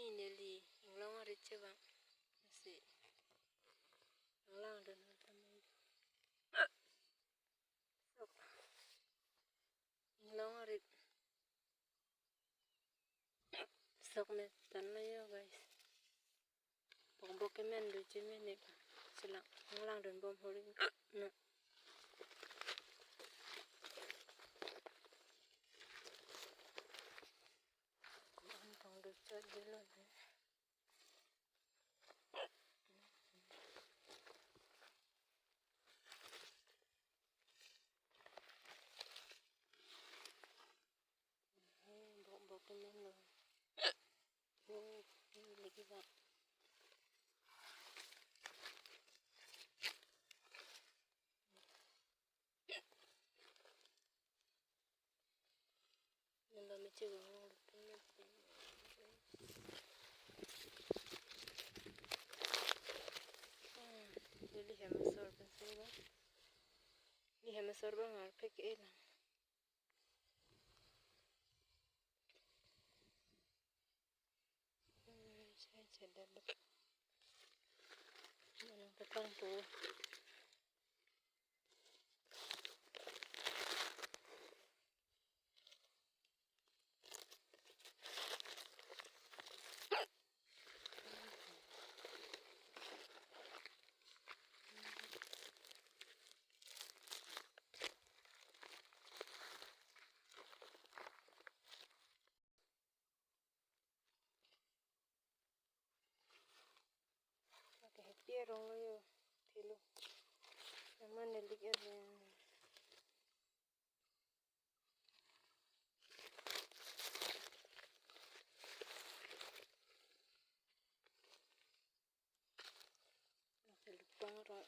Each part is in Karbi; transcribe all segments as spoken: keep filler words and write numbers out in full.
Neli inglong arit chevang. Si. Inglong dun. Sok. Inglong arit. Sok me tan lo yo, guys. Bok bok kemen do chemen ne. Chelang lang dun bom hori. No. Ko an tong do chot dilo ne. He, bok bok kemen lo. Oh, ini lagi bak. Nang kami cek ngong. Hmm, jadi hem asor pensi ba. Ini hem asor ba ngarpek elang. Hmm, saya cedar dek. Mana petang tu. Oke, happy rong lo yo. Thilo. Naman nelik ya. Lupang ro.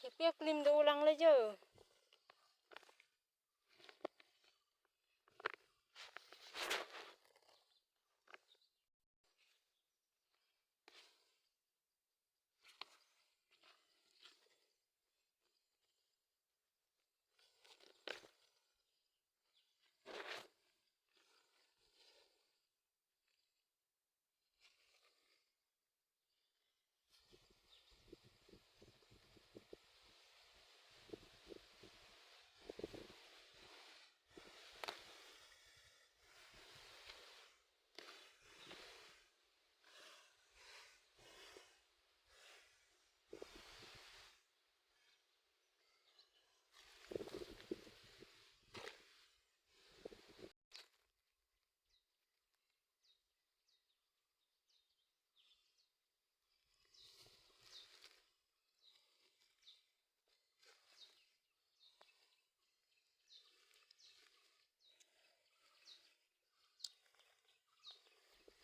Kepi aklim do ulang le jo.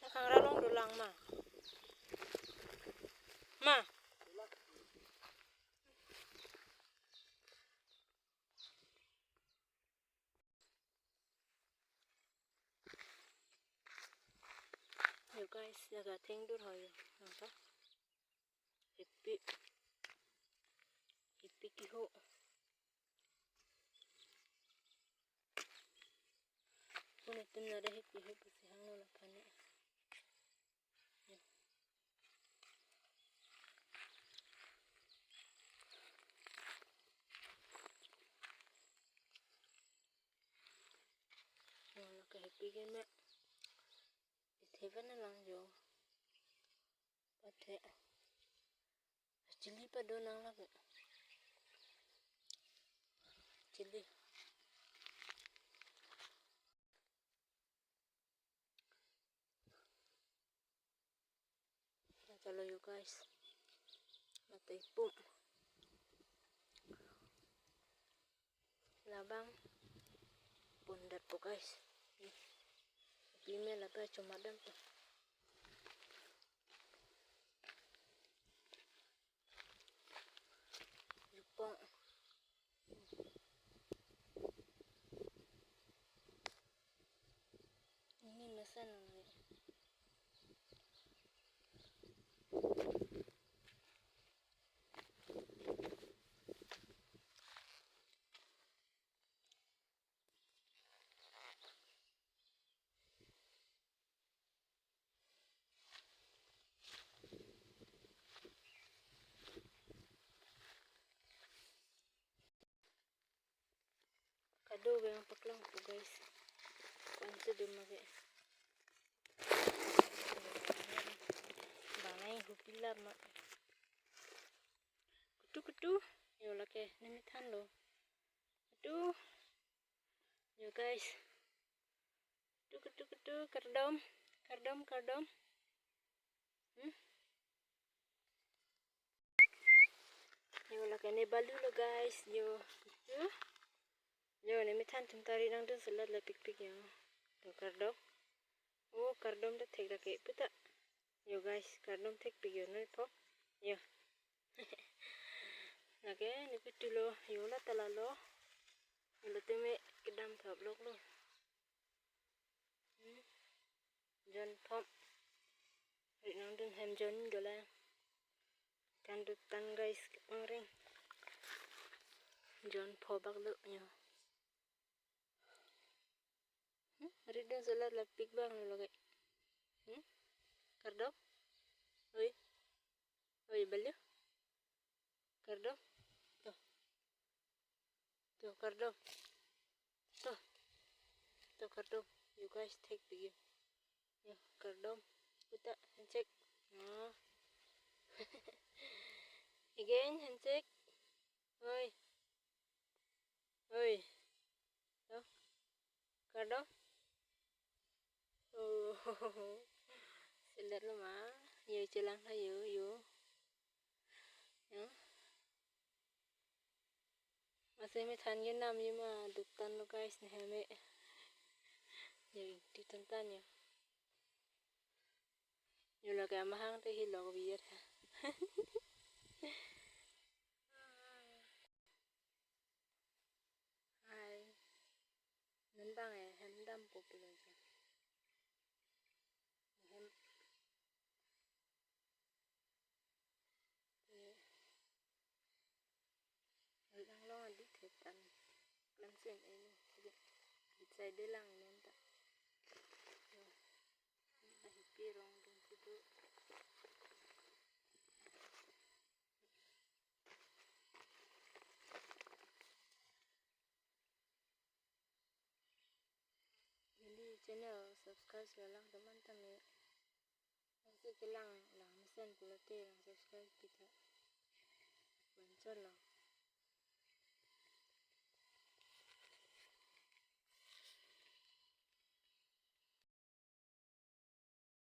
Nakhangra long dolang ma. Ma. Yo guys, jaga thengdur ho yo. Nangta. Hepi. Hepi kiho. Puni tum nare hepi hepi si hangno la pani. Nang la kahepi ke me. Ithevan lang jo. Pathe. Chili pado nang lake. Chili. Chalo yo guys. Mate ipum. Labang pundat po guys. Pime laba chuma dam po. Jupong. Ini mesen nang. Yo, bang paklangpo guys. Ko-an si dum lake. Bang nanghupi lam ma. Kutu kutu. Yo lake nemethanlo. Kutu. Yo guys. Kutu kutu kutu, kardom. Kardom, kardom. Hmm? Yo lake ne balulo guys. Yo. Yo. Yo, nemethan atum ta ri nangdun selat lapikpik yo. To kardom. Oh, kardom ta thek lake puta. Yo guys, kardom thekpik yo, non pho. Yo. Lake ne kutulo, yo la ta lalo. Yo la teme kedam thap loklo. Hmm. Jon phom. Ri nangdun hem jon dolang. Tan dutan guys, kepangreng. Jon pho bak lo yo. Hmm? Ri dun selat lapik bang lo lake. Hmm? Kardom. Oi. Oi, balu. Kardom. To. To, kardom. To. To, kardom. You guys, thekpik yo. Yo, kardom. Puta, handshake. Ah. Again, handshake. Oi. Oi. To. Kardom. Oh. Selat lo ma. Yo, chelang tha yo, yo. Yo. Masi methan ke nam yo ma, dutan lo guys, ne hem e. Yo, ingti tan tan yo. Yo lake amahang te hilok biar ha. Hai. Non bang e hem dampo pulo jo. Hem. Te lang long adi thetan. Lang sen eno. Jadi, di sai de lang non ta. Yo. Ahi pirong dun situ. Neli channel subscribe si lang teman tame. Lasi kelang lang mesen pulote lang subscribe pi tha. Wan cholo.